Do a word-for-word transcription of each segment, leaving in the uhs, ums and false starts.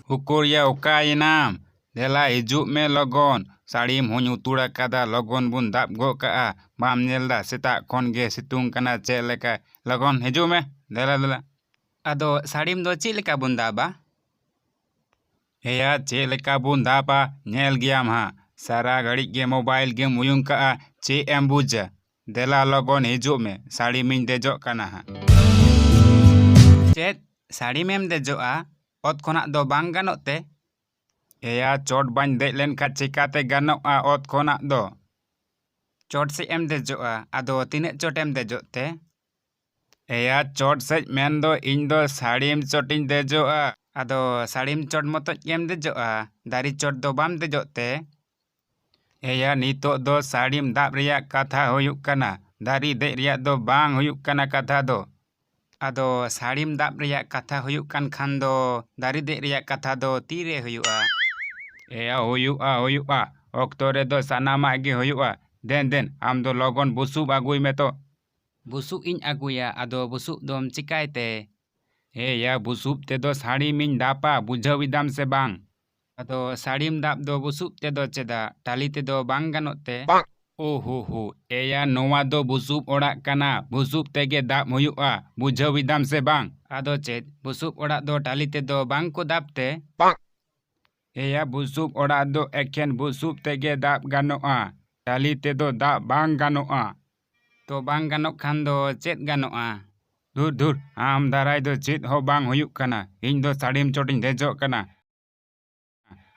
ᱩᱠᱩᱨᱭᱟ, ᱚᱠᱟᱭᱮᱱᱟᱢ? ᱫᱮᱞᱟ ᱦᱤᱡᱩᱜ ᱢᱮ ᱞᱚᱜᱚᱱ᱾ ᱥᱟᱹᱲᱤᱢ ᱦᱚᱧ ᱩᱛᱩᱲ ᱟᱠᱟᱫᱟ, ᱞᱚᱜᱚᱱ ᱵᱚᱱ ᱫᱟᱵ ᱜᱚᱜ ᱠᱟᱜᱼᱟ᱾ ᱵᱟᱢ ᱧᱮᱞ ᱫᱟ ᱥᱮᱛᱟᱜ ᱠᱷᱚᱱ ᱜᱮ ᱥᱤᱛᱩᱝ ᱠᱟᱱᱟ ᱪᱮᱫ ᱞᱮᱠᱟ? ᱞᱚᱜᱚᱱ ᱦᱤᱡᱩᱜ ᱢᱮ, ᱫᱮᱞᱟ ᱫᱮᱞᱟ᱾ ᱟᱫᱚ ᱥᱟᱹᱲᱤᱢ ᱫᱚ ᱪᱮᱫ ᱞᱮᱠᱟ ᱵᱚᱱ ᱫᱟᱵᱟ? ᱮᱭᱟ, ᱪᱮᱫ ᱞᱮᱠᱟ ᱵᱚᱱ ᱫᱟᱵᱟ? ᱧᱮᱞ ᱜᱮᱭᱟᱢ ᱦᱟᱸᱜ, ᱥᱟᱨᱟ ᱜᱷᱟᱹᱲᱤᱡ ᱜᱮ ᱢᱳᱵᱟᱭᱤᱞ ᱜᱮᱢ ᱩᱭᱩᱝ ᱠᱟᱜᱼᱟ, ᱪᱮᱫ ᱮᱢ ᱵᱩᱡᱟ? ᱫᱮᱞᱟ ᱞᱚᱜᱚᱱ ᱦᱤᱡᱩᱜ ᱢᱮ, ᱥᱟᱹᱲᱤᱢᱤᱧ ᱫᱮᱡᱚᱜ ᱠᱟᱱᱟ ᱦᱟᱸᱜ᱾ ᱪᱮᱫ? ᱥᱟᱹᱲᱤᱢᱮᱢ ᱫᱮᱡᱚᱜᱼᱟ? ᱚᱛ ᱠᱷᱚᱱᱟᱜ ᱫᱚ ᱵᱟᱝ ᱜᱟᱱᱚᱜ ᱛᱮ? ᱮᱭᱟ, ᱪᱚᱴ ᱵᱟᱹᱧ ᱫᱮᱡ ᱞᱮᱱᱠᱷᱟᱱ ᱪᱤᱠᱟᱛᱮ ᱜᱟᱱᱚᱜᱼᱟ ᱚᱛ ᱠᱷᱚᱱᱟᱜ ᱫᱚ? ᱪᱚᱴ ᱥᱮᱫ ᱮᱢ ᱫᱮᱡᱚᱜᱼᱟ, ᱟᱫᱚ ᱛᱤᱱᱟᱹᱜ ᱪᱚᱴ ᱮᱢ ᱫᱮᱡᱚᱜ ᱛᱮ? ᱮᱭᱟ, ᱪᱚᱴ ᱥᱮᱫ ᱢᱮᱱ ᱫᱚ ᱤᱧ ᱫᱚ ᱥᱟᱹᱲᱤᱢ ᱪᱚᱴᱤᱧ ᱫᱮᱡᱚᱜᱼᱟ᱾ ᱟᱫᱚ ᱥᱟᱹᱲᱤᱢ ᱪᱚᱴ ᱢᱚᱛᱚᱡ ᱜᱮᱢ ᱫᱮᱡᱚᱜᱼᱟ, ᱫᱟᱨᱮ ᱪᱚᱴ ᱫᱚ ᱵᱟᱢ ᱫᱮᱡᱚᱜ ᱛᱮ? ᱮᱭᱟ, ᱱᱤᱛᱚᱜ ᱫᱚ ᱥᱟᱹᱲᱤᱢ ᱫᱟᱵ ᱨᱮᱭᱟᱜ ᱠᱟᱛᱷᱟ ᱦᱩᱭᱩᱜ ᱠᱟᱱᱟ, ᱫᱟᱨᱮ ᱫᱮᱡ ᱨᱮᱭᱟᱜ ᱫᱚ ᱵᱟᱝ ᱦᱩᱭᱩᱜ ᱠᱟᱱᱟ ᱠᱟᱛᱷᱟ ᱫᱚ᱾ ᱟᱫᱚ ᱥᱟᱹᱲᱤᱢ ᱫᱟᱵ ᱨᱮᱭᱟᱜ ᱠᱟᱛᱷᱟ ᱦᱩᱭᱩᱜ ᱠᱟᱱ ᱠᱷᱟᱱ ᱫᱚ ᱫᱟᱨᱮ ᱫᱮᱡ ᱨᱮᱭᱟᱜ ᱠᱟᱛᱷᱟ ᱫᱚ ᱛᱤᱨᱮ ᱦᱩᱭᱩᱜᱼᱟ? ᱮᱭᱟ, ᱦᱩᱭᱩᱜᱼᱟ, ᱦᱩᱭᱩᱜᱼᱟ, ᱚᱠᱛᱚ ᱨᱮᱫᱚ ᱥᱟᱱᱟᱢᱟᱜ ᱜᱮ ᱦᱩᱭᱩᱜᱼᱟ᱾ ᱫᱮᱱ ᱫᱮᱱ, ᱟᱢ ᱫᱚ ᱞᱚᱜᱚᱱ ᱵᱩᱥᱩᱵ ᱟᱹᱜᱩᱭ ᱢᱮ ᱛᱚ᱾ ᱵᱩᱥᱩᱵ ᱤᱧ ᱟᱹᱜᱩᱭᱟ, ᱟᱫᱚ ᱵᱩᱥᱩᱵ ᱫᱚᱢ ᱪᱤᱠᱟᱭ ᱛᱮ? ᱮᱭᱟ, ᱵᱩᱥᱩᱵ ᱛᱮᱫᱚ ᱥᱟᱹᱲᱤᱢᱤᱧ ᱫᱟᱵᱟ, ᱵᱩᱡᱷᱟᱹᱣ ᱮᱫᱟᱢ ᱥᱮ ᱵᱟᱝ? ᱟᱫᱚ ᱥᱟᱹᱲᱤᱢ ᱫᱟᱵ ᱫᱚ ᱵᱩᱥᱩᱵ ᱛᱮᱫᱚ ᱪᱮᱫᱟᱜ? ᱴᱟᱹᱞᱤ ᱛᱮᱫᱚ ᱵᱟᱝ ᱜᱟᱱᱚᱜ ᱛᱮ? ᱳ ᱦᱳ ᱦᱳ, ᱮᱭᱟ, ᱱᱚᱣᱟ ᱫᱚ ᱵᱩᱥᱩᱵ ᱚᱲᱟᱜ ᱠᱟᱱᱟ, ᱵᱩᱥᱩᱵ ᱛᱮᱜᱮ ᱫᱟᱵ ᱦᱩᱭᱩᱜᱼᱟ, ᱵᱩᱡᱷᱟᱹᱣ ᱮᱫᱟᱢ ᱥᱮ ᱵᱟᱝ? ᱟᱫᱚ ᱪᱮᱫ, ᱵᱩᱥᱩᱵ ᱚᱲᱟᱜ ᱫᱚ ᱴᱟᱹᱞᱤ ᱛᱮᱫᱚ ᱵᱟᱝ ᱠᱚ ᱫᱟᱵ ᱛᱮ? ᱮᱭᱟ, ᱵᱩᱥᱩᱵ ᱚᱲᱟᱜ ᱫᱚ ᱮᱠᱷᱮᱱ ᱵᱩᱥᱩᱵ ᱛᱮᱜᱮ ᱫᱟᱵ ᱜᱟᱱᱚᱜᱼᱟ, ᱴᱟᱹᱞᱤ ᱛᱮᱫᱚ ᱫᱟᱵ ᱵᱟᱝ ᱜᱟᱱᱚᱜᱼᱟ᱾ ᱛᱚ ᱵᱟᱝ ᱜᱟᱱᱚᱜ ᱠᱷᱟᱱ ᱫᱚ ᱪᱮᱫ ᱜᱟᱱᱚᱜᱼᱟ? ᱫᱷᱩᱨ ᱫᱷᱩᱨ, ᱟᱢ ᱫᱟᱨᱟᱭ ᱫᱚ ᱪᱮᱫ ᱦᱚᱸ ᱵᱟᱝ ᱦᱩᱭᱩᱜ ᱠᱟᱱᱟ, ᱤᱧ ᱫᱚ ᱥᱟᱹᱲᱤᱢ ᱪᱚᱴᱤᱧ ᱫᱮᱡᱚᱜ ᱠᱟᱱᱟ᱾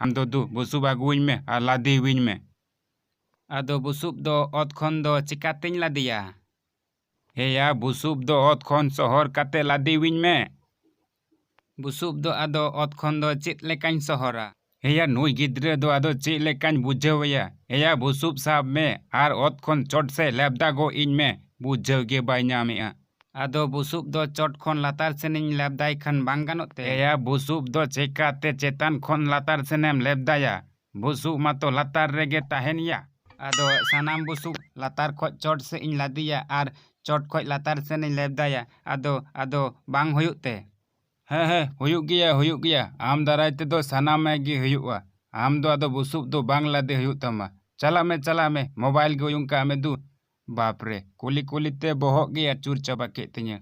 ᱟᱢ ᱫᱚ ᱫᱩ, ᱵᱩᱥᱩᱵ ᱟᱹᱜᱩᱣᱟᱹᱧ ᱢᱮ ᱟᱨ ᱞᱟᱫᱮᱣᱟᱹᱧ ᱢᱮ᱾ ᱟᱫᱚ ᱵᱩᱥᱩᱵ ᱫᱚ ᱚᱛ ᱠᱷᱚᱱ ᱫᱚ ᱪᱤᱠᱟᱛᱤᱧ ᱞᱟᱫᱮᱭᱟ? ᱮᱭᱟ, ᱵᱩᱥᱩᱵ ᱫᱚ ᱚᱛ ᱠᱷᱚᱱ ᱥᱚᱦᱚᱨ ᱠᱟᱛᱮ ᱞᱟᱫᱮᱣᱟᱹᱧ ᱢᱮ᱾ ᱵᱩᱥᱩᱵ ᱫᱚ ᱟᱫᱚ ᱚᱛ ᱠᱷᱚᱱ ᱫᱚ ᱪᱮᱫ ᱞᱮᱠᱟᱧ ᱥᱚᱦᱚᱨᱟ? ᱮᱭᱟ, ᱱᱩᱭ ᱜᱤᱫᱽᱨᱟᱹ ᱫᱚ ᱟᱫᱚ ᱪᱮᱫ ᱞᱮᱠᱟᱧ ᱵᱩᱡᱷᱟᱹᱣ ᱮᱭᱟ? ᱮᱭᱟ, ᱵᱩᱥᱩᱵ ᱥᱟᱵ ᱢᱮ ᱟᱨ ᱚᱛ ᱠᱷᱚᱱ ᱪᱚᱴ ᱥᱮᱫ ᱞᱮᱵᱫᱟ ᱜᱚᱜ ᱤᱧ ᱢᱮ, ᱵᱩᱡᱷᱟᱹᱣ ᱜᱮ ᱵᱟᱭ ᱧᱟᱢᱮᱜᱼᱟ᱾ ᱟᱫᱚ ᱵᱩᱥᱩᱵ ᱫᱚ ᱪᱚᱴ ᱠᱷᱚᱱ ᱞᱟᱛᱟᱨ ᱥᱮᱱᱤᱧ ᱞᱮᱵᱫᱟᱭ ᱠᱷᱟᱱ ᱵᱟᱝ ᱜᱟᱱᱚᱜ ᱛᱮ? ᱮᱭᱟ, ᱵᱩᱥᱩᱵ ᱫᱚ ᱪᱮᱠᱟᱛᱮ ᱪᱮᱛᱟᱱ ᱠᱷᱚᱱ ᱞᱟᱛᱟᱨ ᱥᱮᱱᱮᱢ ᱞᱮᱵᱫᱟᱭᱟ? ᱵᱩᱥᱩᱵ ᱢᱟᱛᱚ ᱞᱟᱛᱟᱨ ᱨᱮᱜᱮ ᱛᱟᱦᱮᱱ ᱭᱟ᱾ ᱟᱫᱚ ᱥᱟᱱᱟᱢ ᱵᱩᱥᱩᱵ ᱞᱟᱛᱟᱨ ᱠᱷᱚᱡ ᱪᱚᱴ ᱥᱮᱫ ᱤᱧ ᱞᱟᱫᱮᱭᱟ ᱟᱨ ᱪᱚᱴ ᱠᱷᱚᱡ ᱞᱟᱛᱟᱨ ᱥᱮᱱᱤᱧ ᱞᱮᱵᱫᱟᱭᱟ, ᱟᱫᱚ, ᱟᱫᱚ ᱵᱟᱝ ᱦᱩᱭᱩᱜ ᱛᱮ? ᱦᱮᱸ, ᱦᱮᱸ, ᱦᱩᱭᱩᱜ ᱜᱮᱭᱟ, ᱦᱩᱭᱩᱜ ᱜᱮᱭᱟ᱾ ᱟᱢ ᱫᱟᱨᱟᱭ ᱛᱮᱫᱚ ᱥᱟᱱᱟᱢᱟᱜ ᱜᱮ ᱦᱩᱭᱩᱜᱼᱟ᱾ ᱟᱢ ᱫᱚ ᱟᱫᱚ ᱵᱩᱥᱩᱵ ᱫᱚ ᱵᱟᱝ ᱞᱟᱫᱮ ᱦᱩᱭᱩᱜ ᱛᱟᱢᱟ᱾ ᱪᱟᱞᱟᱜ ᱢᱮ, ᱪᱟᱞᱟᱜ ᱢᱮ, ᱢᱳᱵᱟᱭᱤᱞ ᱜᱮ ᱩᱭᱩᱝ ᱠᱟᱜ ᱢᱮ ᱫᱩ᱾ ᱵᱟᱯ ᱨᱮ, ᱠᱩᱞᱤ ᱠᱩᱞᱤ ᱛᱮ ᱵᱚᱦᱚᱜ ᱜᱮ ᱟᱹᱪᱩᱨ ᱪᱟᱵᱟ ᱠᱮᱫ ᱛᱤᱧᱟᱹ᱾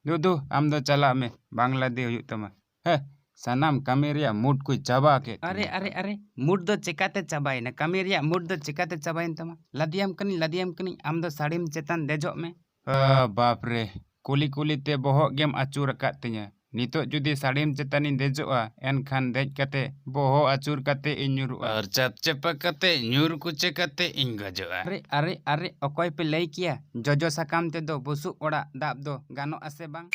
ᱫᱩ, ᱫᱩ, ᱟᱢ ᱫᱚ ᱪᱟᱞᱟᱜ ᱢᱮ, ᱵᱟᱝ ᱞᱟᱫᱮ ᱦᱩᱭᱩᱜ ᱛᱟᱢᱟ᱾ ᱦᱮ, ᱥᱟᱱᱟᱢ ᱠᱟᱹᱢᱤ ᱨᱮᱭᱟᱜ ᱢᱩᱰ ᱠᱚᱭ ᱪᱟᱵᱟ ᱠᱮᱫ ᱟᱨᱮ, ᱛᱤᱧᱟᱹ᱾ ᱟᱨᱮ, ᱟᱨᱮ, ᱢᱩᱰ ᱫᱚ ᱪᱮᱠᱟᱛᱮ ᱪᱟᱵᱟᱭᱮᱱᱟ? ᱠᱟᱹᱢᱤ ᱨᱮᱭᱟᱜ ᱢᱩᱰ ᱫᱚ ᱪᱮᱠᱟᱛᱮ ᱪᱟᱵᱟᱭᱮᱱ ᱛᱟᱢᱟ? ᱞᱟᱫᱮᱭᱟᱢ ᱠᱟᱹᱱᱟᱹᱧ, ᱞᱟᱫᱮᱭᱟᱢ ᱠᱟᱹᱱᱟᱹᱧ, ᱟᱢ ᱫᱚ ᱥᱟᱹᱲᱤᱢ ᱪᱮᱛᱟᱱ ᱫᱮᱡᱚᱜ ᱢᱮ᱾ ᱟ, ᱵᱟᱯ ᱨᱮ, ᱠᱩᱞᱤ ᱠᱩᱞᱤ ᱛᱮ ᱵᱚᱦᱚᱜ ᱜᱮᱢ ᱟᱹᱪᱩᱨ ᱟᱠᱟᱫ ᱛᱤᱧᱟᱹ᱾ ᱱᱤᱛᱚᱜ ᱡᱩᱫᱤ ᱥᱟᱹᱲᱤᱢ ᱪᱮᱛᱟᱱᱤᱧ ᱫᱮᱡᱚᱜᱼᱟ, ᱮᱱᱠᱷᱟᱱ ᱫᱮᱡ ᱠᱟᱛᱮ ᱵᱚᱦᱚᱜ ᱟᱹᱪᱩᱨ ᱠᱟᱛᱮ ᱤᱧ ᱧᱩᱨᱩᱜᱼᱟ᱾ ᱟᱨ ᱪᱟᱯᱪᱟᱯᱟ ᱠᱟᱛᱮ ᱧᱩᱨ ᱠᱩᱪᱟᱹ ᱠᱟᱛᱮ ᱤᱧ ᱜᱚᱡᱚᱜᱼᱟ᱾ ᱟᱨᱮ, ᱟᱨᱮ, ᱟᱨᱮ, ᱚᱠᱚᱭ ᱯᱮ ᱞᱟᱹᱭ ᱠᱮᱭᱟ ᱡᱚᱡᱚ ᱥᱟᱠᱟᱢ ᱛᱮᱫᱚ ᱵᱩᱥᱩᱵ ᱚᱲᱟᱜ ᱫᱟᱵ ᱫᱚ ᱜᱟᱱᱚᱜ ᱟᱥᱮ ᱵᱟᱝ?